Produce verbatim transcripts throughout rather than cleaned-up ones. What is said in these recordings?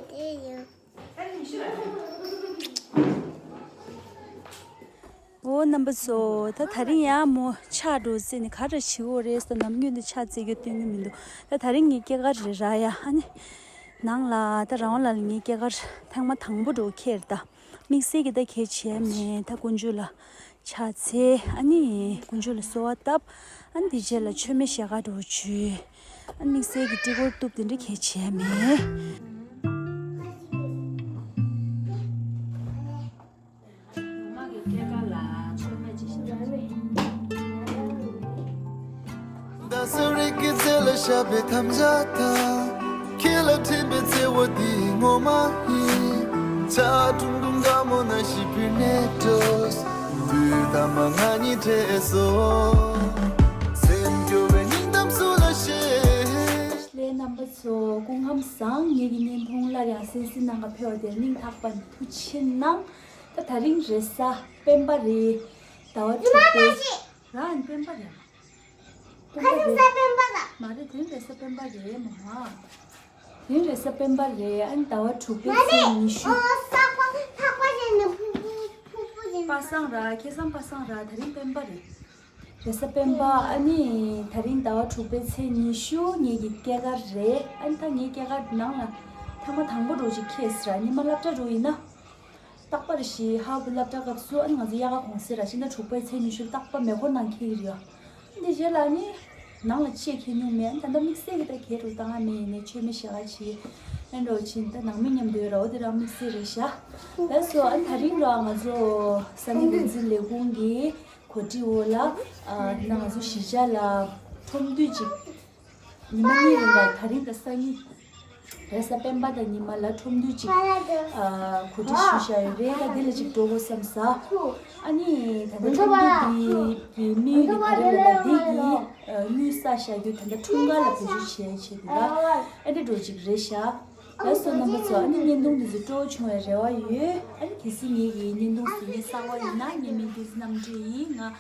དེ་ཡོད། འོ་རྣམ་པ་ཚོ། ད་དེ་རིང་ཡང་མོ་ཆག་འགྲོ་ཟེར་ནས་ག་རེ་བྱེད་དགོས་རེད་ཟེར། ནམ་རྒྱུན་དུ་ཆག་རྩེད་རྒྱུ་སྟོན་གྱི་མི་འདུག་ད་དེ་རིང་ངའི་སྐྱེས་སྐར་རེད་ར་ཡ། ཨ་ནི་ནང་ལ་ད་རང་དབང་ལགས་ལ་ངའི་སྐྱེས་སྐར་ཐེངས་མ་དང་པོ་འགྲོ་ཁྱེར་ད། དམིགས་བསལ་གྱི་ད་གལ་ཆེ་མེད། ད་དཀོན་མཆོག་ལ་ཕྱག་འཚལ། ཨ་ནི་དཀོན་མཆོག་ལ་གསོལ་བ་བཏབ། ཨ་ནི་དེ་རྗེས་ལ་མཆོད་མེ་ཞལ་དཀར་འགྲོ་བྱུས། ཨ་ནི་དམིགས་བསལ་གྱི་སྤྲི་གོར་གཏུབ་དེ་འདྲ་གལ་ཆེ་མེད། ད་གཟའ་རིག་གི་རྩེ་ལ་ཤར་བའི་དམ་བཅའ་དང་། ཁྱེད་ལ་འཕྲིན་པའི་བརྩེ་བ་འདི་ངོ་མ་ཡིན། ཆ་ཁྲུང་ཁྲུང་དགའ་མོ་ན་ཞིག་བུད་ནས་འགྲོ། དུས་ད་མ་ང་གཉིས་འཕྲད་སོ། སེམས་སྐྱོ་བའི་སྙིང་གཏམ་སུ་ལ་བཤད། ལས་རྣམ་པ་ཚོ་སྐུ་ཁམས་བཟང་། ངེད་ཀྱི་བརྙན་ཐུང་སླར་ཡང་གསན་གཟིགས་གནང་ག་ཕེབས་པ་དེར་སྙིང་ཐག་པ་ནས་ཐུགས་རྗེ་ཆེ་གནང་། ད་དེ་རིང་རེས་གཟའ་སྤེན་པ་རེད། ཟླ་བ་དྲུག་པའི། རང་སྤེན་པ་རེད། ཁ་སང་གཟའ་སྤེན་པ་ར། མ་རེད། དེ་རིང་རེས་གཟའ་སྤེན་པ་རེད་མ། དེ་རིང་རེས་གཟའ་སྤེན་པ་རེད། ཨ་ནི་ཟླ་བ་དྲུག་པའི་ཚེས་ཉི་ཤུ། ཨོ་ས་པ་ཐག་པ་ཅན་ནི་ཕུ་ཕུ་ཕུ་ཕུ་ཅན། པ་སངས་ར། ཁ་སང་པ་སངས་ར། དེ་རིང་སྤེན་པ་རེད། རེས་གཟའ་སྤེན་པ། ཨ་ནི་དེ་རིང་ཟླ་བ་དྲུག་པའི་ཚེས་ཉི་ཤུ་ངེད་ཀྱི་སྐྱེས་སྐར་རེད། ཨ་ནི་ད་ངའི་སྐྱེས་སྐར་ནང་ལ་ཐེངས་མ་དང་པོ་འགྲོ་ཅིག་ཁེལ་ཟེར་ར། ཉི་མ་སློབ་གྲྭ་འགྲོ་ཡིན་ན། རྟག་པར་ཞིག་ཧ་གོ་སློབ་གྲྭ་སྐབས་སུ། ཨ་ནི་ང་ཚོ་དབྱར་ཁ་གུང་སེང་ར་ཕྱི་ཟླ་དྲུག་པའི་ཚེས་ཉི་ཤུ་རྟག་པར་མེ་འཁོར་ནང་འཁྱེར་གྱི་རེད། འདི་རྗེས་ལ་ནི་ནང་ལ་ཅིག་འཁྱེར་མྱོང་མེད། ཨ་ནི་ད་ལྟ་དམིགས་བསལ་གྱི་ད་གས་འགྲོ་བཏང་ང་མེད་ཡིན་ནའི་མཆོད་མེ་ཞལ་དཀར་ཕྱིས། ཨ་ནི་འགྲོ་ཕྱིན་ད་ནང་མི་མཉམ་དུ་ཡོད་ར། འོ་དེ་རང་དམིགས་བསལ་རེད་ཤག་ལགས་སོ། ཨ་ནི་དེ་རིང་ར་ང་ཚོ་ས་གནས་འགོ་འཛིན་ལས་ཁུངས་ཀྱི་གོ་སྒྲིག་འོག་ལ། ཨ་ནི་ང་ཚོ་གཞིས་ཆགས་ལ་ཁྲོམ་དུས་ཅིག་ཉི་མ་གཉིས་རིང་ལ། དེ་རིང་དང་སང་ཉིན། རེས་གཟའ་སྤེན་པ་དང་ཉི་མ་ལ་ཁྲོམ་དུས་ཅིག་ཨ་གོ་སྒྲིག་ཞུས་བཞག་ཡོད་རེད། ད་འདི་ལ་ཅིག་འགྲོ་དགོས་བསམ་ས། ཨ་ནི་ད་ལྟ་ཁྲོམ་དུས་འདི་གི་དམིགས་ཡུལ་དེ་ག་རེ་ལབ་ན། འདི་གི་ཨ་དངུལ་བསགས་བཞག་རྒྱུ་ད་ལྟ་འཁྲུངས་སྐར་ལ་བེད་སྤྱོད་བྱེད་ཡ་ཆེད་དུ་ལ། ཨ་འདི་འགྲོ་ཅིག་རེད་ཤག་ལགས་སོ་རྣམ་པ་ཚོ། ཨ་ནི་བརྙན་ཐུང་འདི་ཚོ་སྤྲོ་བོ་བྱུང་བའི་རེ་བ་ཡོད། ཨ་ནི་གལ་སྲིད་ངེད་ཀྱི་བརྙན་ཐུང་གཟིགས་མཁན་གསར་པ་ཡིན་ན། ངའི་མིང་བསྟན་འཛིན་རྣམ་གྲོལ་ཡིན། ང་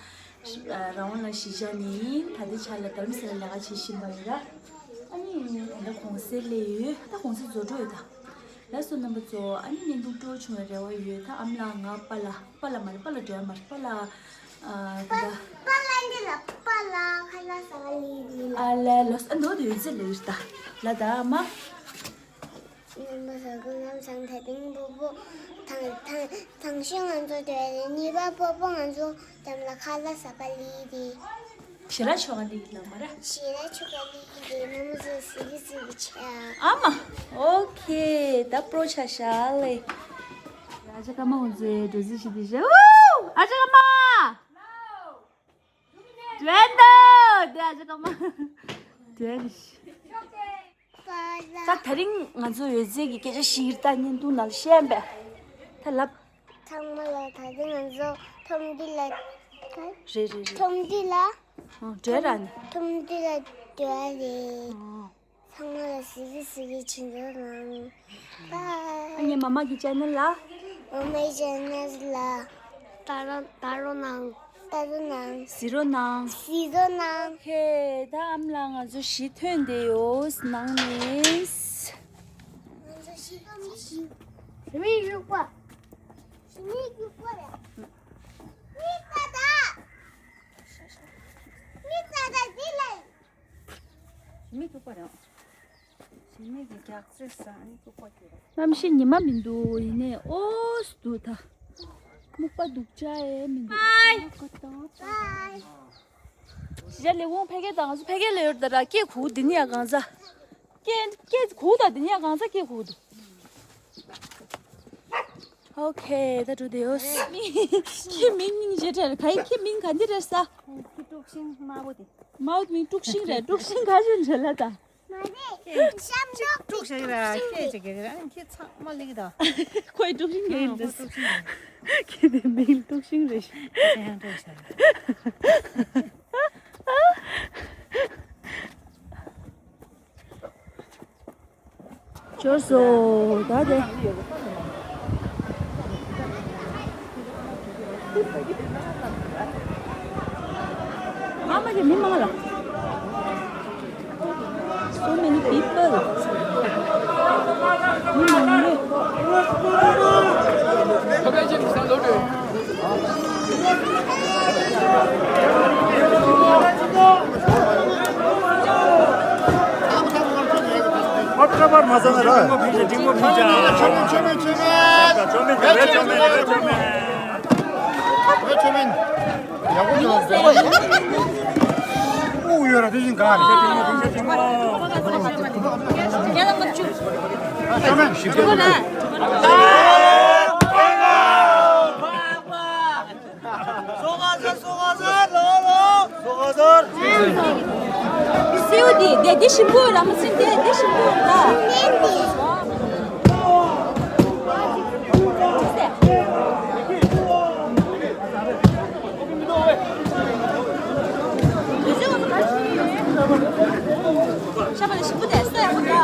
རང་དབང་ལ་གཞིས་ཆགས་ནས་ཡིན། ད་ལྟའི་ཆ་ལ་རྡ་རམ་ས་ལ་ལས་ཀ་བྱེད་བཞིན་པ་ཡིན་ར། ཨ་ནི་ད་ལྟ་གུང་སེང་སླེབས་ཡོད། ད་གུང་སེང་རྫོགས་འགྲོ་ཡོད་ད། ལགས་སོ་རྣམ་པ་ཚོ། ཨ་ནི་བརྙན་ཐུང་སྤྲོ་བོ་བྱུང་བའི་རེ་བ་ཡོད། ད་ཨ་མ་ལགས་ང་པཱ་ལགས། པཱ་ལགས་མ་རེད། པཱ་ལགས་འགྲོ་ཡ་མ་རེད། པཱ་ལགས། ཨ་ད་པཱ་ལགས་འདི་ལ་པཱ་ལགས་ཁ་ལག་ཟ་ག་ལི་ལི་ལ། ཨ་ལས་ལོས། ཨ་འདོད་འདོད་ཡོད་ཚད་ལ་ཡོད་ད། ལ་ད་ཨ་མ། རྣམ་པ་ཚོ་སྐུ་ཁམས་བཟང་། ད་དེང་སྤོ་བོ་དང་དང་དང་ཤོས་ང་ཚོ་དེ་རེད། གཉིས་པ་སྤོ་བོ་ང་ཚོ་འགྲམ་ལ་ཁ་ལག་ཟ་ག་ལི་རེད། ཞལ་ལག་མཆོད་ག་ལི་ལ་མ་ར། ཞལ་ལག་མཆོད་ག་ལི་རེད། རྣམ་པ་ཚོ་གཟིགས་གཟིགས་བྱ། ཨ་མ། ཨོ་ཁེ། ད་པྲོ་ཆ་ཤ་ལེ། ཨ་ཅག་ཀ་མ་འོང་ཚེ་འགྲོ་ཟི་ཞི་དི་ཤ། ཨུ། ཨ་ཅག་ཀ་མ། ཏྲེན་ཏོ། དེ་ཨ་ཅག་ཀ་མ། ཏྲེན། ད་དེ་རིང་ང་ཚོ་ཡོད་ཚད་ཀྱི་སྐད་ཆ་ཞིག་ད་བརྙན་ཐུང་ནང་བཤད་པས། ད་ལབ། ཚང་མ་ལ་ད་དེ་ང་ཚོ་ཁྲོམ་འདི་ལ། རེད་རེད་རེད། ཁྲོམ་འདི་ལ། ཨོ་འདྲེ་ར་ནི། ཁྲོམ་འདི་ལ་འདྲེ་རེད། ཨོ། ཚང་མ་ལ་གཟིགས་གཟིགས་བྱེད་འདོད་རང་། ཨ་ངའི་མ་མ་གི་ཅེ་ནལ་ལ། མ་མའི་ཅེ་ནལ་ལ། ལྟ་རོགས་ལྟ་རོགས་གནང་། ལྟ་རོགས་གནང་། གཟིགས་རོགས་གནང་། གཟིགས་རོགས་གནང་། ཧེ། ད་ཨ་མ་ལགས་ང་ཚོ་གཞིས་ཐོན་བསྡད་ཡོད་ནང་ནས། ང་ཚོ་གཞིས་ཐོན་མི་ཤེས། མི་དབྱུག་པ། མི་དབྱུག་པ་རེད། མི་ཙ་ད། མི་ཙ་ད་འདི་ལ། མི་དབྱུག་པ་རེད། ཞི་མི་གི་རྒྱགས་ཚད་ཟ་ནི་ཐུག་པ་ཁྱོད། གནམ་གཤིས་ཉི་མ་མི་འདུག་ཡིན་ནའི་ཨོ་སི་འདུག་ད། སྨུག་པ་སྡུག་ཅག་ཨེ་མི་འདུག་ཞི་ཅག་ལས་ཁུངས་ཕ་གི་དང་ང་ཚོ་ཕ་གི་ལ་ཡོད་ད་ར། སྐད་གུག་འདི་ནི་ཡ་གང་ཚ། སྐད་སྐད་གུག་ད་འདི་ནི་ཡ་གང་ཚ་སྐད་གུག་འདུག་ཨོ་ཁེ། ད་འགྲོ་དེ་ཡོད། མི་ཁྱི་མིང་སྙིང་རྗེ་དྲན་ག་ཡི་ཁྱི་མིང་ག་འདི་རེད་ས། ཁྱི་དཀྲུག་ཤིང་དམར་པོ་དེ། དམར་པོ་མིང་དཀྲུག་ཤིང་རེད། དཀྲུག་ཤིང་ག་ཞིག་རེད་ལ་ད། མ་རེད། ཤམ་ཐབས་དཀྲུག་བྱ་གི་ར་སྐད་ཅིག་གི་ར་ཁྱི་ཚང་མ་ལིག་ད། ཁོའི་དཀྲུག་ཤིང་གི་ཡིན་ད། ཁྱི་དེ་མིང་དཀྲུག་ཤིང་རེད། ཡང་དཀྲུག་བྱ། འབྱོར་སོང་ད་དེ། ཨ་མ་གི་མི་མང་ལ། So many people. མི་མང་། ཆོ་མེད་ཆོ་མེད་ཆོ་མེད། ཆོ་མེད་ཆོ་མེད་ཆོ་མེད། ཆོ་མེད་ཆོ་མེད་ཆོ་མེད། ཡག་པོ་ཡོད་ཟེར། དབུགས་ཡོད་ར་དེ་བཞིན་ག་རེ། ཆོ་མེད་ཞིབ་ཆོ་མེད། སེའུ་འདི་འདི་འདི་ཞིམ་པོ་ར་མ་ཟིན་འདི་འདི་ཞིམ་པོ་ར། ཤ་བ་ལ་ཞིམ་པོ་དེ་སོ་ཡག་པོ་འདྲ།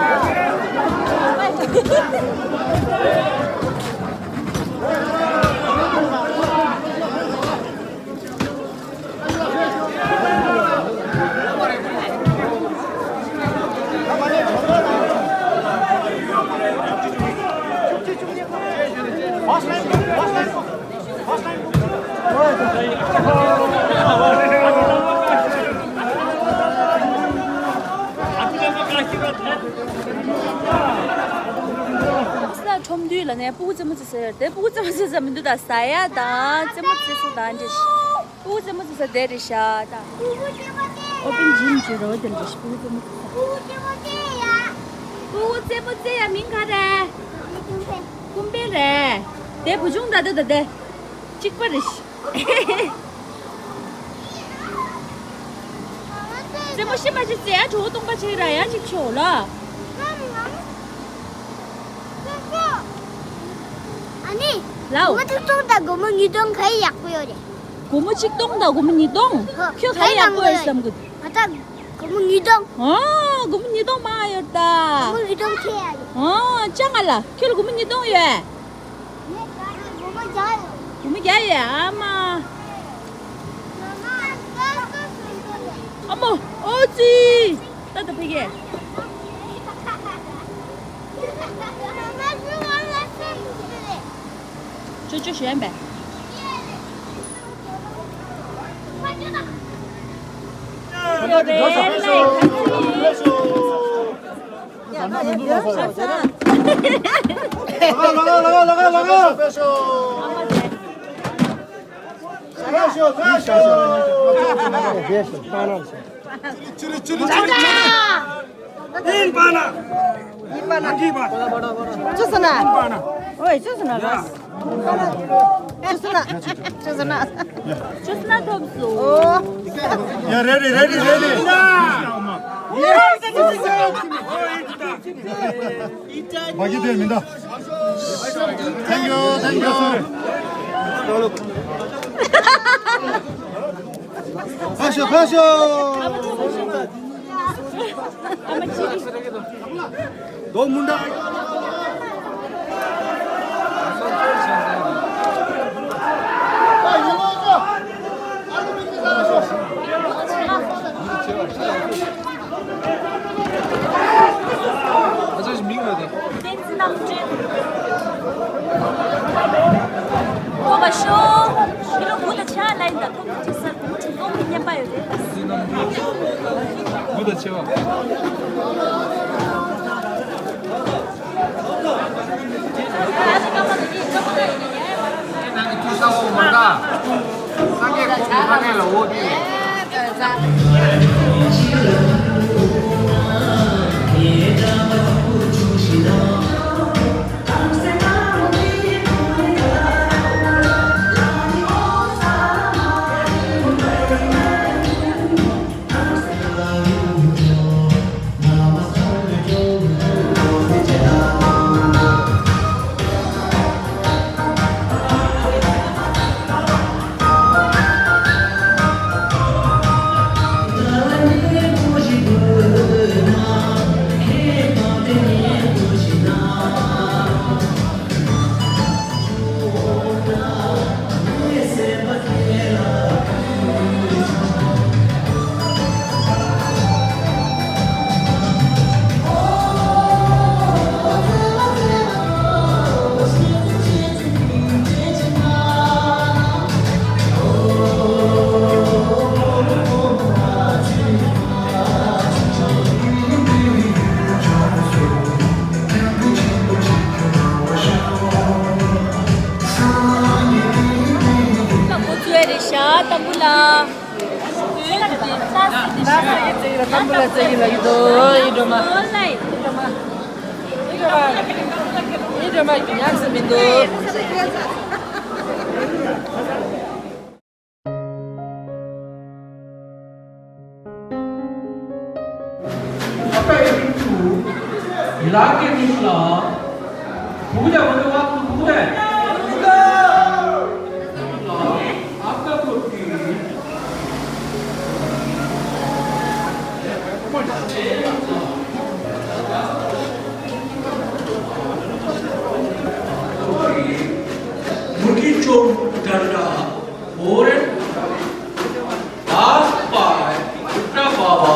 ཁྲོམ་འདུས་ལ་ནས་སྤུ་གུ་རྩེད་མོ་རྩེ་ས་ཡོད་དེ། སྤུ་གུ་རྩེད་མོ་རྩེ་ས་མི་འདུག་ད་ཟ་ཡ་དང་རྩེད་མོ་རྩེ་ས་དང་འདྲ་ཞིག་སྤུ་གུ་རྩེད་མོ་རྩེ་ས་དེ་རེད་ཤག་ད་ཨོ་པན་ཇིམ་གྱི་རོ་དེ་འདྲ་ཞིག་སྤུ་གུ་རྩེད་མོ་རྩེ་ས། སྤུ་གུ་རྩེད་མོ་རྩེ་ཡ་མིང་ག་རེད། ཀུམ་པེ་རེད། དེ་བུ་ཆུང་ད་དེ་ད་དེ་གཅིག་པ་རེད་ཤག་རྩེད་མོ་ཤི་མ་ཤི་རྩེ་ཡ་གྲོགས་སྟོང་པ་ཆེ་ར་ཡ་གཅིག་ཆོག་ལ། ཨ་ནི། ལའོ། སྒོར་མོ་གཅིག་སྟོང་དང་སྒོར་མོ་ཉིས་སྟོང་ག་ཡི་ཡག་པོ་ཡོད་རེད། སྒོར་མོ་གཅིག་སྟོང་དང་སྒོར་མོ་ཉིས་སྟོང་། ཧོ། ཁྱོད་ག་ཡི་ཡག་པོ་ཡོད་བསམ་གི། ང་ད་སྒོར་མོ་ཉིས་སྟོང་། ཨ། སྒོར་མོ་ཉིས་སྟོང་མ་ཡོད་ད། སྒོར་མོ་ཉིས་སྟོང་ཁྱེར་ཡ་རེད། ཨ། ཅང་ང་ལ་ཁྱོད་ལ་སྒོར་མོ་ཉིས་སྟོང་ཡོད། ངས་ད་ལྟ་སྒོར་མོ་བརྒྱ་ཡོད། སྒོར་མོ་བརྒྱ་ཡོད་ཨ་མ། ཨ་མ། ཨོ་ཙི། ད་ད་ཕ་གི། ཅོ་ཅོ་གཞན་པས། ཅི་རེད་ཅི་རེད་ཅི་རེད་ཅི་རེད། ཨིན་པ་ན། ཨིན་པ་ན། ཨིན་པ་ན། ཅི་སོང་ན། ཨིན་པ་ན། ཨོའི་ཅི་སོང་ན་ར། ཅི་སོང་ན། ཅི་སོང་ན། ཅི་སོང་ན་ཐོབ་སོང་། ཨོ། ཡ་རེ་རེ་རེ་རེ་རེ་རེ། མ་གི་དེ་མི་འདའ། Thank you, thank you. ཕ་ཤོ་ཕ་ཤོ། རྡོ་མུན་དྲ། བསྟན་འཛིན་རྣམ་གྲོལ། ཐོབ་པ་ཤོག་ཕྱི་ལོ་དགུ་དང་ཕྱེད་ལ་ཡིན་ད། ཐོབ་ཐང་ཅིག་ཟེར་གོང་ཁྲིད་གཏོང་གི་བསྙེན་པ་ཡོད་རེད། བསྟན་འཛིན་རྣམ་གྲོལ། དགུ་དང་ཕྱེད་པ། ནང་གི་ཐུགས་ས་འོག་མ་ད། སངས་རྒྱས་གོང་གི་ཕ་གི་ལ་འོག་གི། आपका एक मिनट, इलाके निकला, भूजा भगवान को भूजा। आपका तो मुर्गी चोर डंडा। Four and last five, Baba,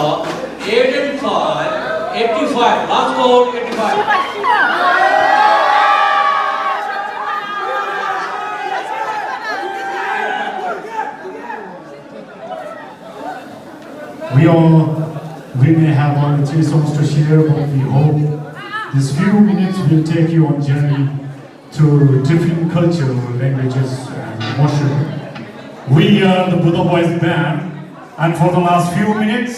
eight and five, eighty-five. Last call, eighty-five. We all, we may have only three songs to share, but we hope these few minutes will take you on journey through different cultural languages and emotion. We are the Buddha Boys Band, and for the last few minutes,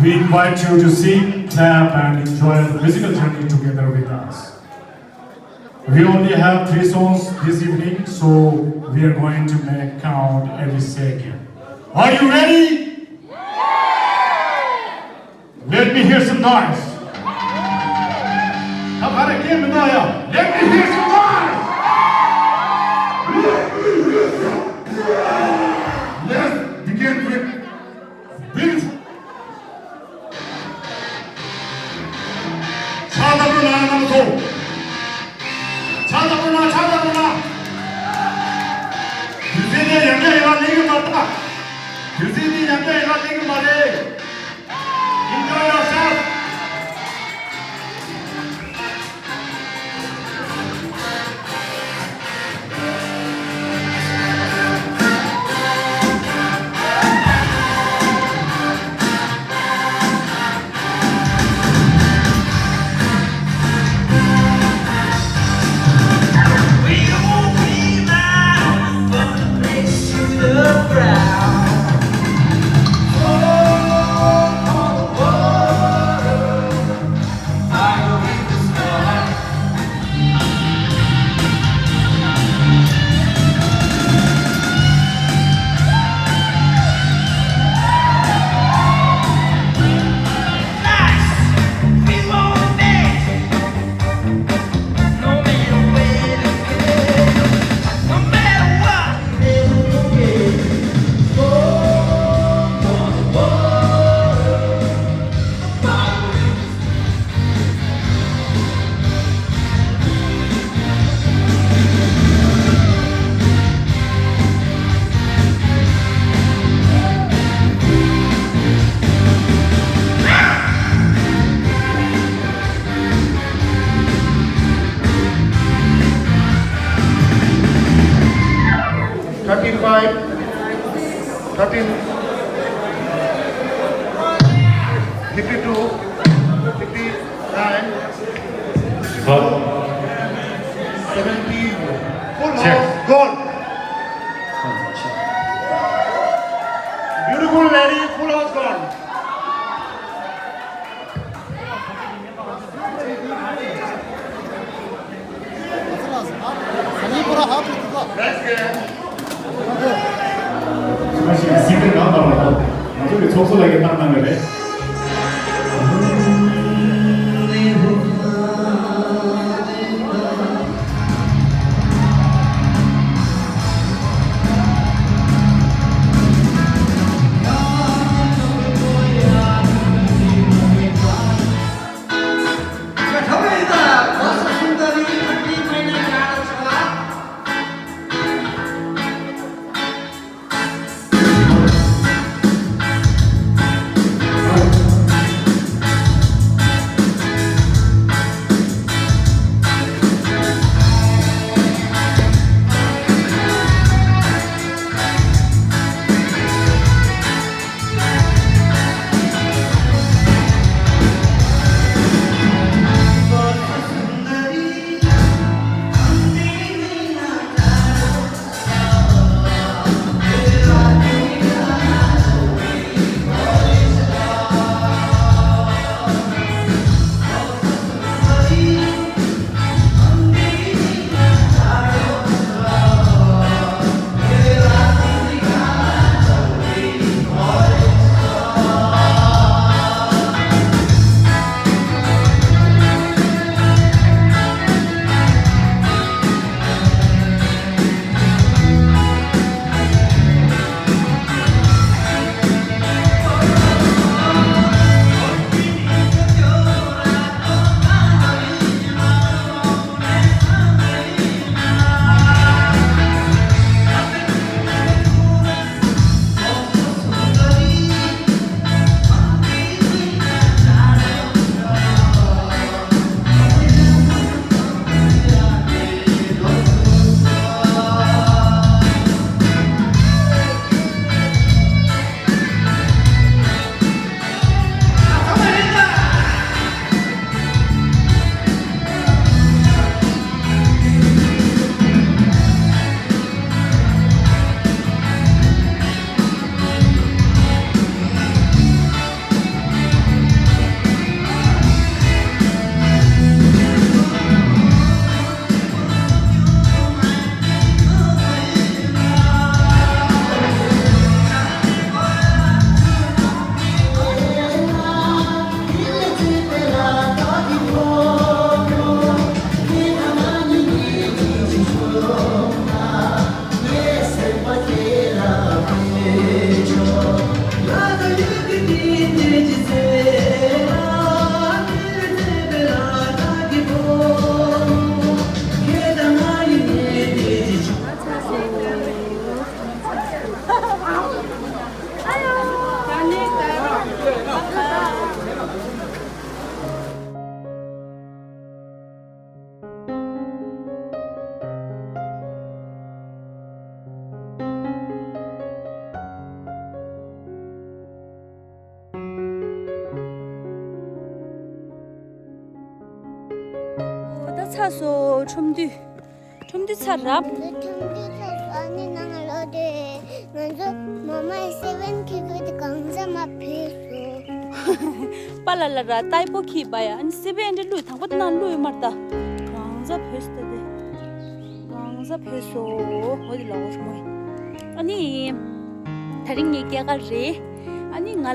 we invite you to sing, clap, and enjoy the musical journey together with us. We only have three songs this evening, so we are going to make count every second. Are you ready? Let me hear some noise. Come on, again, Manoya. Let me hear some noise. Let me hear some noise. Let's begin with beautiful. ཕྱག་ལྟ་བུ་ན་ཡང་ན་མ་ཐོ། ཕྱག་ལྟ་བུ་ན། ཕྱག་ལྟ་བུ་ན། དུས་ཚོད་དེ་ཡང་བསྐྱར་ཡང་ལེགས་ཡོད་མ་རེད། དུས་ཚོད་དེ་ཡང་བསྐྱར་ཡང་ལེགས་ཡོད་མ་རེད། Enjoy yourself. Thirty-five, thirteen, fifty-two, fifty-nine, seventeen. Full house gone. Beautiful lady, full house gone. ཚར་སོང་ཁྲོམ་དུས། ཁྲོམ་དུས་ཚར་རབ། ཁྲོམ་དུས་ཚར་སོང་། ཨ་ནི་ནང་ལོགས་དེ་ང་ཚོ་མོ་མའི་སེ་བན་ཁེ་ཁེ་དེ་གང་ཟག་མ་ཕེབས་སོང་། པཱ་ལགས་ལ་ར་ཏའི་པོ་ཁི་པ་ཡ། ཨ་ནི་སེ་བན་འདྲ་བླུགས། དང་པོ་དེ་ནང་བླུགས་ཡོད་མ་རེད་ད། གང་ཟག་ཕེབས་སོང་དེ། གང་ཟག་ཕེབས་སོང་། འོ་དེ་ལ་འོ་ཧྲུ་མོ་ཡིན། ཨ་ནི། དེ་རིང་ངའི་སྐྱེས་སྐར་རེད། ཨ་ནི་ང་ལ།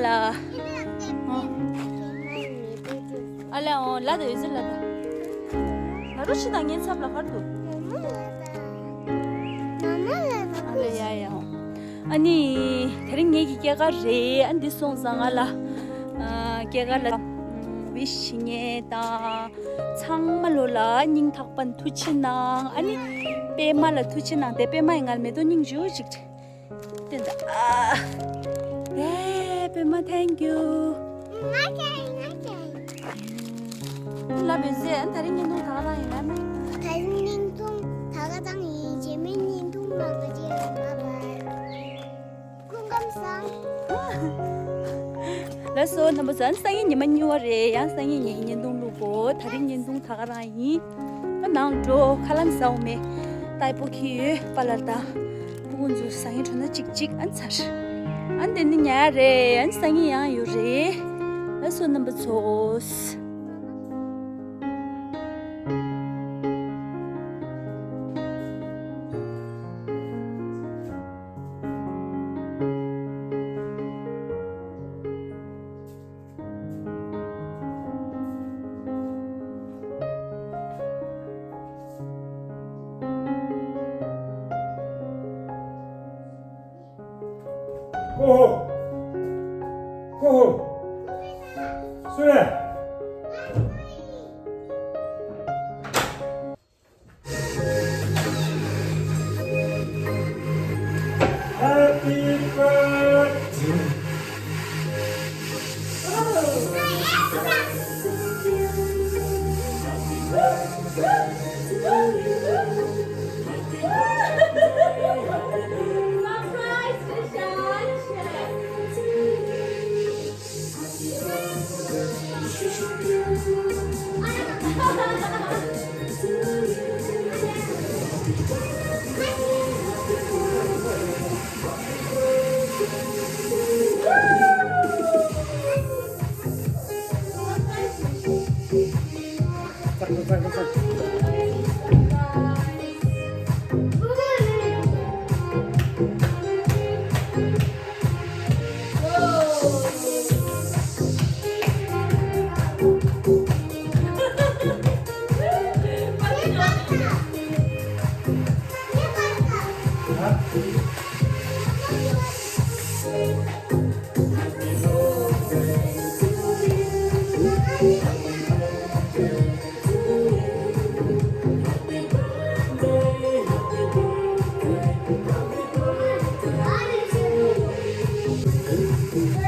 ཨ་ལ་འོ་ལ་ད་ཡོད་ཟེར་ལ་ད། ང་རོ་ཕྱི་དང་ངའི་ཚབ་ལ་གར་འདུག་ཨ་ལ་ཡ་ཡ་འོ། ཨ་ནི། དེ་རིང་ངེད་ཀྱི་སྐྱེས་སྐར་རེད། ཨ་འདི་སོང་ཙང་ང་ལ། ཨ་སྐྱེས་སྐར་ལ། ཝི་ཤི་ཞུ་མཁན་དང་། ཚང་མ་ལོ་ལ་སྙིང་ཐག་པ་ནས་ཐུགས་རྗེ་གནང་། ཨ་ནི། པད་མ་ལ་ཐུགས་རྗེ་གནང་སྟེ། པད་མ་ཡིས་ང་ལ་མེ་ཏོག་སྙིང་རྗེ་པོ་ཅིག་སྟོན་དང་། ཨ། ཡེ། པད་མ། thank you། ང་ཁྱེད། ང་ཁྱེད། ལབ་པས་ཟེར། ཨ་ནི་དེ་རིང་བརྙན་ཐུང་ད་ག་རང་ཡིན་ལབ་ན། དེ་རིང་བརྙན་ཐུང་ད་ག་རང་ཡིན། རྗེས་མའི་བརྙན་ཐུང་ནང་ང་མཇལ་ཡོང་། bye bye། སྐུ་ཁམས་བཟང་། ལགས་སོ་རྣམ་པ་ཚོ། ཨ་ནི་སང་ཉིན་ཉི་མ་གཉིས་པ་རེད། ཡང་སང་ཉིན་ངའི་བརྙན་ཐུང་བླུག་གོ། དེ་རིང་བརྙན་ཐུང་ད་ག་རང་ཡིན། ཨ་ནང་འགྲོ། ཁ་ལག་ཟ་འོང་མེད། ཏའི་པོ་ཁི་ཡོད། པཱ་ལགས་དང་སྤུ་གུ་ཚོ་ཟ་ཡིན་འགྲོ་ན་གཅིག་གཅིག་ཨ་ནི་ཚར། ཨ་ནི་དེ་ནི་ཉལ་རེད། ཨ་ནི་སང་ཉིན་ཡང་ཡོད་རེད། ལགས་སོ་རྣམ་པ་ཚོ། ཧོ་ཧོ། ཧོ་ཧོ། སུ་རེད། Happy birthday. Surprise, Rishan.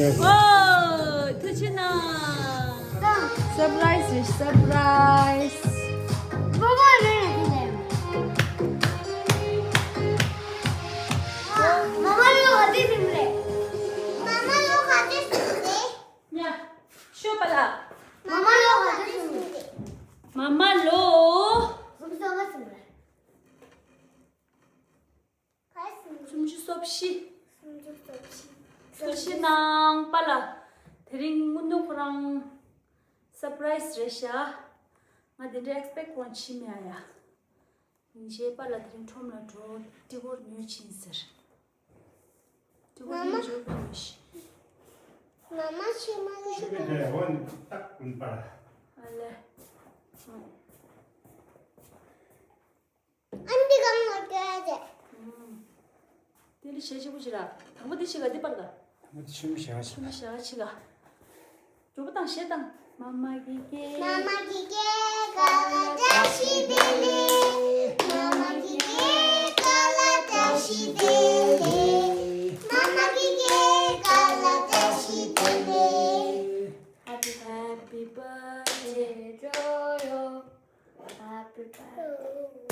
ཨོ། ཐུགས་རྗེ་གནང་། སར་པ་རའི་སི་རེད། སར་པ་རའི་སི། མ་མ་རེད། མ་མ་ལོ་ག་དུས་ཐོན་རེད། མ་མ་ལོ་ག་དུས་ཐོན་རེད། ཉ། ཤོད་པ་ལ། མ་མ་ལོ་ག་དུས་ཐོན་རེད། མ་མ་ལོ། སུམ་ཅུ་སོ་ལྔ་ཐོན་རེད། སུམ་ཅུ་སོ་བཞི། སུམ་ཅུ་སོ་བཞི། ཐུགས་རྗེ་གནང་པ་ལ། དེ་རིང་དངོས་གནས་ཁོ་རང་སར་པ་རའི་སི་རེད་ཤག་ང་དེ་འདྲ་ཨེག་སི་པེག་ཊི་ཁོ་རང་བྱེད་མེད་ཨ་ཡ། ཉིན་ཤས་པཱ་ལགས་དེ་རིང་ཁྲོམ་ལ་འགྲོ། ཏི་གོར་ཉོས་ཕྱིན་ཟེར། ཏི་གོར་ཉོས་འཇོག་པ་ཉོས་ཤིག་མ་མ་ཕྱི་མ་ལས་ཕྱི་མ་ལས་འོ་ནི་ཏག་ཀུན་པར། ཨ་ལེ། ཨ་འདི་གང་ལ་སྐྱོད་དེ། དེ་ལས་ཞེ་ཆེ་པོ་ཞིག་ལ། དང་པོ་དེ་ཞིག་ལ་འདི་པར་ལ། དང་པོ་དེ་ཆུ་མོ་ཞེ་ག་ཆུ་མོ་ཞེ་ག་ཆི་ལ། མགྱོགས་པོ་བཏང་། གཞས་བཏང་། མ་མ་གི་སྐྱེས། མ་མ་གི་སྐྱེས་སྐར་ལ་བཀྲ་ཤིས་བདེ་ལེགས། མ་མ་གི་སྐྱེས་སྐར་ལ་བཀྲ་ཤིས་བདེ་ལེགས། མ་མ་གི་སྐྱེས་སྐར་ལ་བཀྲ་ཤིས་བདེ་ལེགས། Happy, happy birthday to you. Happy birthday.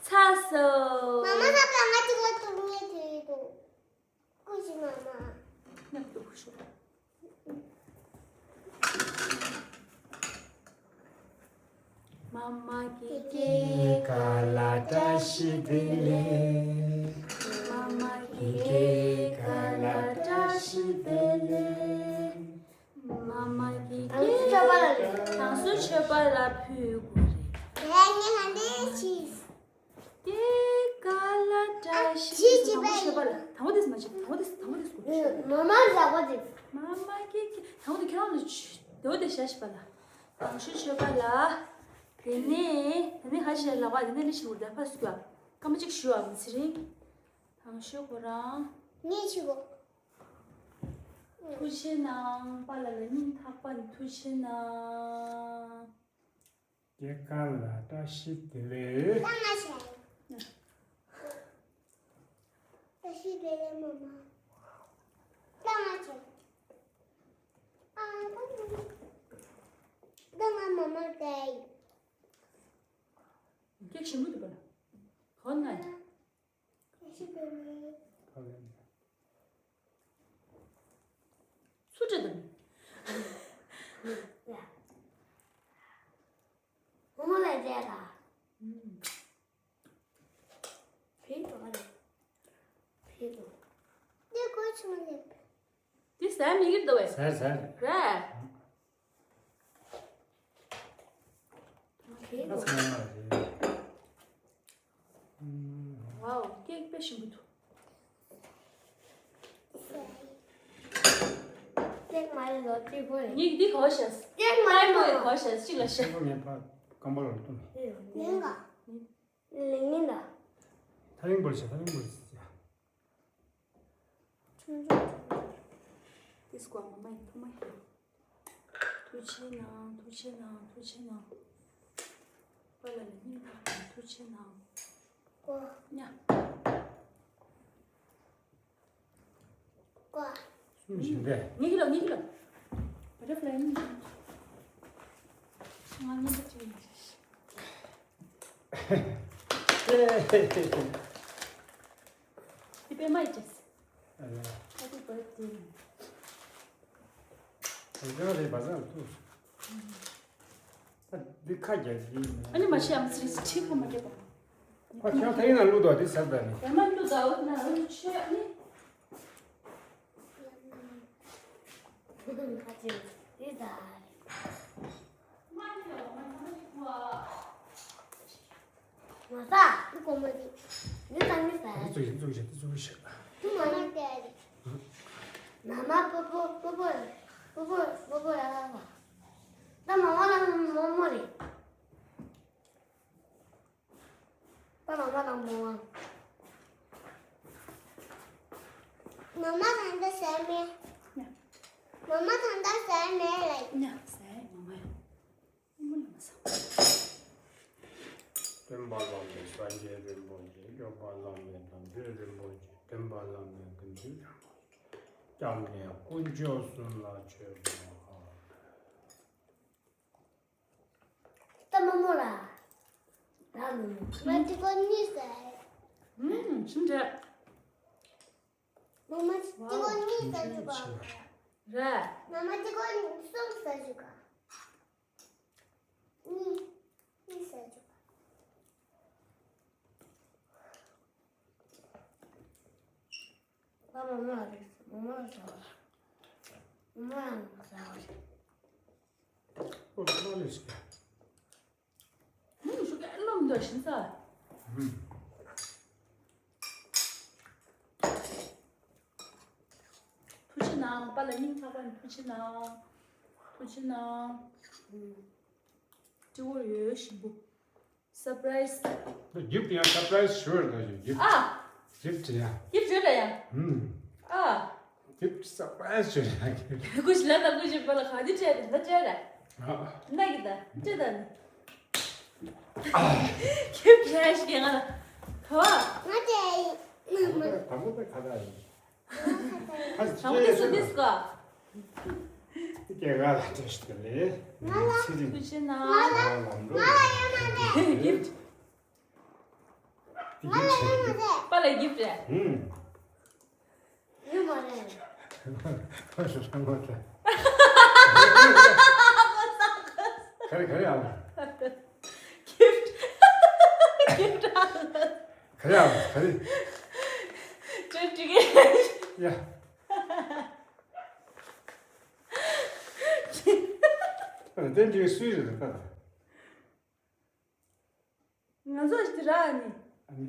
ཚར་སོང་། མ་མ་ལགས་ང་ མ་མ་ཀི་ཀེ་ཀ་ལ་བཀྲ་ཤིས་བདེ་ལེགས། མ་མ་ཀི་ཀེ་དང་ཚོ་ཆོས་པ་ལ་རེད། དང་ཚོ་ཆོས་པ་ལ་ཕུལ་དགོས་རེད། ངས་ངས་ཧ་འདྲེ་ཆིས། ཀེ་ཀ་ལ་བཀྲ་ཤིས། ཆིས་ཆིས་པ་དང་ཚོ་ཆོས་པ་ལ། དང་པོ་དེས་མ་བྱེད། དང་པོ་དེས། དང་པོ་དེས་དགོས། མ་མ་ཟ་བ་དེ། མ་མ་ཀི་ཀེ། དང་པོ་དེ་ཁྱེད་རང་ལ་ཆུ་དེ་བོ་དེ་བྱ་ཞིག་པ་ལ། དང་ཚོ་ཆོས་པ་ལ། དེ་ནས་དེ་ནས་ཧ་ཤེ་ལ་བ་དེ་ནས་ལི་ཤི་བུར་ད་ཕ་སུ་ཀ་སྐར་མ་གཅིག་ཞུ་བ་མི་ཚེ་རིང་། དང་ཤོས་ཁོ་རང་། ངས་ཆུ་གོ། ཐུགས་རྗེ་གནང་། པཱ་ལགས་ལ་སྙིང་ཐག་པ་ནས་ཐུགས་རྗེ་གནང་། ཀེ་ཀ་ལ་བཀྲ་ཤིས་བདེ་ལེགས། ལ་ང་ཆེ། བཀྲ་ཤིས་བདེ་ལེགས་མ་མ། ལ་ང་ཆེ། ཨ་ད་ང་མ་མ་དེ། ཀེག་ཞིམ་པོ་འདུག་པ་ལ། གོ་ན། ཚུར་ཁྲིད་དང་། ཧོ་མོ་ལ་རྒྱལ་ལ། ཕིན་ཏོ་ཨ་རེ། ཕིན་ཏོ། འདི་གོ་ཆུང་ལེབ། འདི་ཟ་མི་གིར་འདུག་བས། ཟ་ཟ། རེད། ཨ་ཚང་མ་རེད། ཝའོ། ཀེག་དཔེ་ཞིམ་པོ་འདུག་ཀེག་མ་ཡིན་ལོ་ཏི་པོ་རེད། ཉིག་འདི་གོ་ཤེས། ཀེག་མ་ཡིན་མོ་ཡིན་གོ་ཤེས་གཅིག་ལ་ཤེས། ངས་ཕ་སྐམ་པ་ལ་བཏུང་། ཡིན་ག་ལིང་ལིང་ད། ཐ་རིང་པོ་ལ་ཤེས། ཐ་རིང་པོ་ལ་ཤེས། ཆུང་ཆུང་ཆུང་ཆུང་། ཏིས་ཀོ་མ་མ་ཡིན་ཐུ་མ་ཡིན། ཐུགས་རྗེ་གནང་། ཐུགས་རྗེ་གནང་། ཐུགས་རྗེ་གནང་། པཱ་ལགས་ལ་སྙིང་ཐག་པ་ནས་ཐུགས་རྗེ་གནང་། ཀོ། ཉ། ཀོ། སུམ་བཞི་འདས། ངེད་ཀྱི་ལོ། ངེད་ཀྱི་ལོ། བ་ཊར་ཕ་ལའི་ནི། ང་ངེད་ཀྱི་ལོ། དེ་པད་མ་ཡི་ཅེས། Happy birthday། བཟང་རེད་པ། བཟང་ཐུག་ད་འདི་ཁ་རྒྱག་གི་ཡིན། ཨ་ནི་མ་ཤི་ཨམ་སི་རི་སི་ཁྲིག་པོ་མ་རྒྱབ་པ། ཨ་ཁྱོད་ད་ཡིན་ན་ལུག་དོ་དེ་ཟབ་ད་ནི། པད་མ་ལུག་དོ་ན་ལུག་ཆོས་ཨ་ནི། ཁ་ཅིག་དེ་ད། མ་ཟ། འདི་གོང་མ་རེད། འདི་ད་མི་ཟ། འདི་ཚོ་ཡིན་ཚོ་བྱེད། འདི་ཚོ་བྱེད། འདི་མ་ན་དེ་རེད། མ་མ་པོ་པོ་པོ་པོ་པོ་པོ་པོ་ཡ་ལ་ལ། ད་མ་མ་ལ་མོ་མོ་རེད། ད་མ་མ་དང་མོ་མ། མ་མ་ད་ལྟ་ཟ་མེད། མ་མ་ད་ལྟ་ཟ་མེད་ལ། ཉ་ཟ་མ་མ་ཡ། སྟོན་པ་བླ་མེད་སངས་རྒྱས་རིན་པོ་ཆེ། སྐྱོབ་པ་བླ་མེད་དམ་ཆོས་རིན་པོ་ཆེ། འདྲེན་པ་བླ་མེད་ཀུན་འདུས་རིན་པོ་ཆེ། སྐྱབས་གནས་དཀོན་མཆོག་གསུམ་ལ་མཆོད་པ། ད་མ་མོ་ལ། ད་མ་མོ། མ་ཏི་ཀོ་ནི་ཟེར། ཨུམ། ཞིམ་རེད། མ་མ་ཏི་ཀོ་ནི་ཟ་རྒྱུ་ག་རེད། མ་མ་ཏི་ཀོ་གསུམ་ཟ་རྒྱུ་ག་གཉིས་གཉིས་ཟ་རྒྱུ་ག་ད་མ་མོ་ལ་རེད། མ་མོ་ལ་ཟ་བ་རེད། མ་མོ་ལ་ཟ་བ་རེད། ཨོ་ལོ་ལེ་ཤི། ཧུམ། ཤུ་ག་ལོམ་འདོད་ཤིན་ས། ཧུམ། ཐུགས་རྗེ་གནང་། པཱ་ལགས་སྙིང་ཐག་པ་ནས་ཐུགས་རྗེ་གནང་། ཐུགས་རྗེ་གནང་། ཧུམ། སྤྲེའུ་ཡོད་ཞིམ་པོ། སར་པ་རའི་སི། ད་གིཕ་ཊི་ཡང་སར་པ་རའི་སི་ཞུ་བར་ད་གིཕ་ཊི། ཨ། གིཕ་ཊི་ཡང་། གིཕ་ཊི་རེད་ཡ། ཧུམ། ཨ། གིཕ་ཊི་སར་པ་རའི་སི་ཞུ་ཡ། ཀུ་ཤི་ལ་ད་ཀུ་ཤི་པ་ལ་ཁ་འདི་སྤྲད་དེ་ད་སྤྲད་ར། ཨ། ན་གི་ད་སྤྲད་ད་ནི། གིཕ་ཊི་རེད་ཤི་གི་ང་ལ། ག་བ། ང་དེ། དང་པོ་དེ་ག་ད་ཡིན། ཨ་ཅེ་ཨ་ཅེ་ཨ་ཅེ། ང་ལ་ཚེ་རིང་། ཐུགས་རྗེ་གནང་། ང་ལ་ང་ལ་ཡོད་མ་རེད། གིཕ་ཊི། ང་ལ་ཡོད་མ་རེད། པཱ་ལགས་གིཕ་ཊི་རེད། ཧུམ། ཡོད་མ་རེད། ག་རེ་ག་རེ་ཨ། གིཕ་ཊི། གིཕ་ཊི་ཨ། ག་རེ་ཡ་ག་རེ། ཅོ་ཀྲི་གེ། ཡ། ཨ་དེ་འདྲའི་སུའི་རེད་ད་ད། ང་ཚོ་ཞིག་ར་ནི། ཨ་ནི།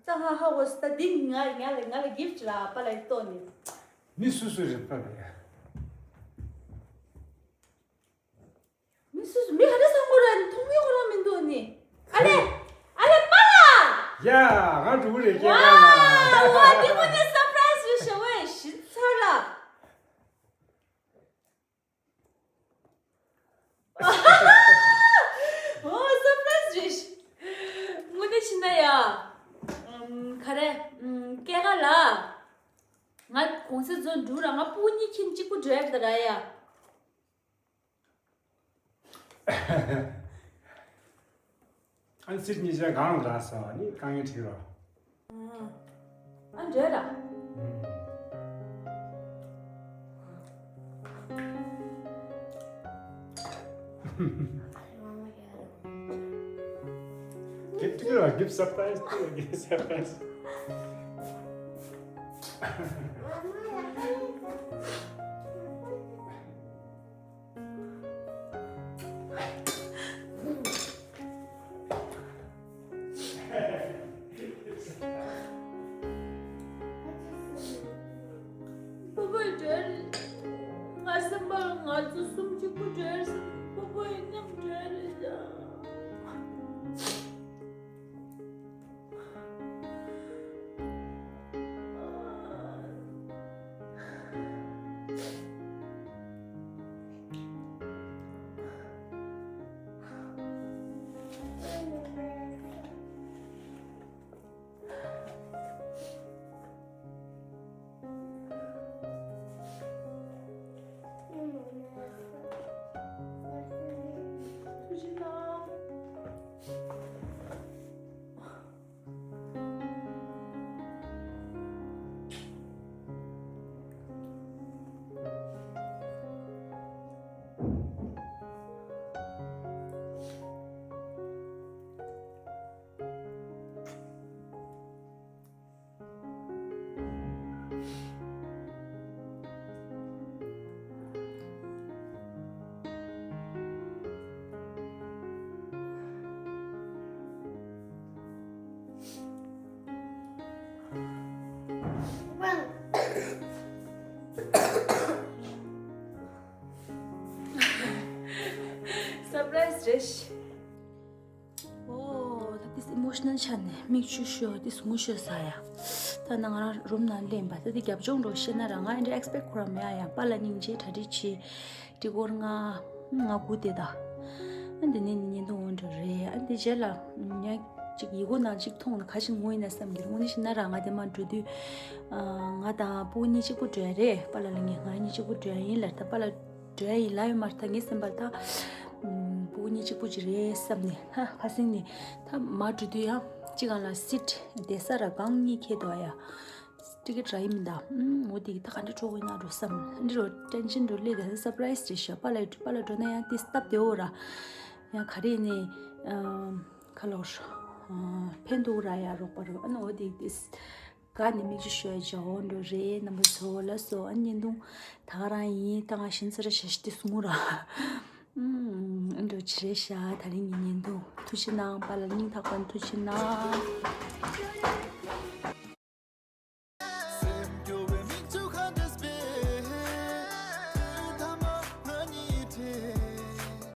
ཙ་ཧ་ཧ་འོ་སི་ད་འདི་ང་ང་ལ་ང་ལ་གིཕ་ཊི་ར་པ་ལ་ཏོ་ནི། མི་སུ་སུ་རེད་པ་ལ་ཡ། མི་སུ་སུ་མི་ག་རེ་བསམ་གོ་ར་ནི་མཐོང་མི་ཁོ་རང་མི་འདུག་ནི། ཨ་ལེ། ཨ་ལེ་པ་ལ། ཡ་ང་འགྲོ་གི་རེད་སྐྱེ་བ་ལ། ཝ་འདི་མོ་ནི་སར་པ་རའི་སི་རེད་ཤི་བས་ཤི་ཚར་ལ། ཨོ་སར་པ་རའི་སི་རེད་ཤི། དངོས་གནས་ཕྱིན་ན་ཡ། ཨམ་ག་རེ། ཨམ་སྐྱེ་ག་ལ། ང་གོང་ས་ཚོ་འགྲུ་ར་ང་སྤུ་གུ་གཉིས་ཁྱིམ་གཅིག་པུ་འགྲོ་ཡ་ད་ར་ཡ། ཨ་ནི་སིཊ་གཉིས་ཆ་གང་ལ་རག་སོང་ཨ་ནི་དཀའ་ངལ་འཕྲད་རོགས། ཨ་འདྲ་ར། Give, give, give surprise, give surprise. པ་པའི་འབྲེལ། ང་སེམས་པ་ང་ཚོ་གསུམ་གཅིག་པུ་འབྲེལ་སོང་། པ་པའི་མཉམ་འབྲེལ་རེད་ད། སར་པ་རའི་སི་རེད་ཤི། ཨོ། ད་ཏིས་ཨི་མོ་ཤི་ནལ་ཆགས་ནས་མིག་ཆུ་ཤོར་ཏིས་ངུ་ཤོར་ས་ཡ། ད་ནང་རང་རུམ་ནང་སླེབས་པ་ད་ཏི་རྒྱབ་ལྗོངས་འགྲོ་ཤེས་ན་ར་ང་ཨེ་འདྲ་ཨེག་སི་པེག་ཁོ་རང་མེད་ཨ་ཡ། པཱ་ལགས་སྙིང་རྗེ་གྲ་སྒྲིག་བྱེད། ཏི་སྒོར་ལྔ་ལྔ་དགུ་དེ་ད། ཨ་འདི་ནས་ནི་བརྙན་ཐུང་འོང་འགྲོ་རེད། ཨ་འདི་རྗེས་ལ་ཉ་ཅིག་ཡི་གོ་ནང་ཅིག་མཐོང་ན་ག་ཞིག་ངུ་ཡིན་ན་བསམ་གི་རེད། དངོས་གནས་ཤི་ན་ར་ང་དེ་མ་འགྲོ་དུས་ང་དང་སྤུ་གུ་གཉིས་གཅིག་པུ་འགྲོ་ཡ་རེད། པཱ་ལགས་ལ་ངས་ང་རང་གཉིས་གཅིག་པུ་འགྲོ་ཡ་ཡིན་ལབ། ད་པཱ་ལགས་འགྲོ་ཡ་ཡིན་ལབ་ཡོད་མ་རེད། ད་ངའི་སེམས་པར་ད་སྤུ་གུ་གཉིས་གཅིག་པུ་ཅིག་རེད་བསམ་ནས་ཧ་ཁ་སེང་ནས་ད་མ་འགྲོ་དུས་ཡང་གཅིག་སྒང་ལ་སིཊ་བསྡད་ས་ར་སྒང་གཉིས་ཁེལ་འདུག་ཡ། ཊི་ཀེ་ཊི་རག་ཡིན་མིན་ད། ཨུམ། འོ་དེ་ད་ག་འདྲ་འགྲོ་དགོས་ན་འགྲོ་བསམ། འདི་རུ་ཊེན་ཤན་འགྲོ་སླེབས་ད་སར་པ་རའི་སི་རེད་ཤག་པཱ་ལགས་པཱ་ལགས་འགྲོ་ན་ཡང་ཏིས་སྟབས་བདེ་འོ་ར། ཡང་ག་རེ་ནས་ཁ་ལོར་ཕན་ཐོགས་ར་ཡ་རོགས་པ་རོ། ཨ་ནི་འོ་དེ་ཏིས་ག་ནས་མིག་ཆུ་ཤོར་ཡ་འོ་འགྲོ་རེད། རྣམ་པ་ཚོ་ལགས་སོ། ཨ་ནི་བརྙན་ཐུང་ད་ག་རང་ཡིན། ད་ང་ཞིམ་ཚ་ར་ཞེ་ཞེ་ཏིས་ངུ་ར། ཨུམ། ཨ་འགྲོ་ཅི་རེད་ཤག་ད་རིང་གི་བརྙན་ཐུང་ཐུགས་རྗེ་གནང་། པཱ་ལགས་སྙིང་ཐག་པ་ནས་ཐུགས་རྗེ་གནང་།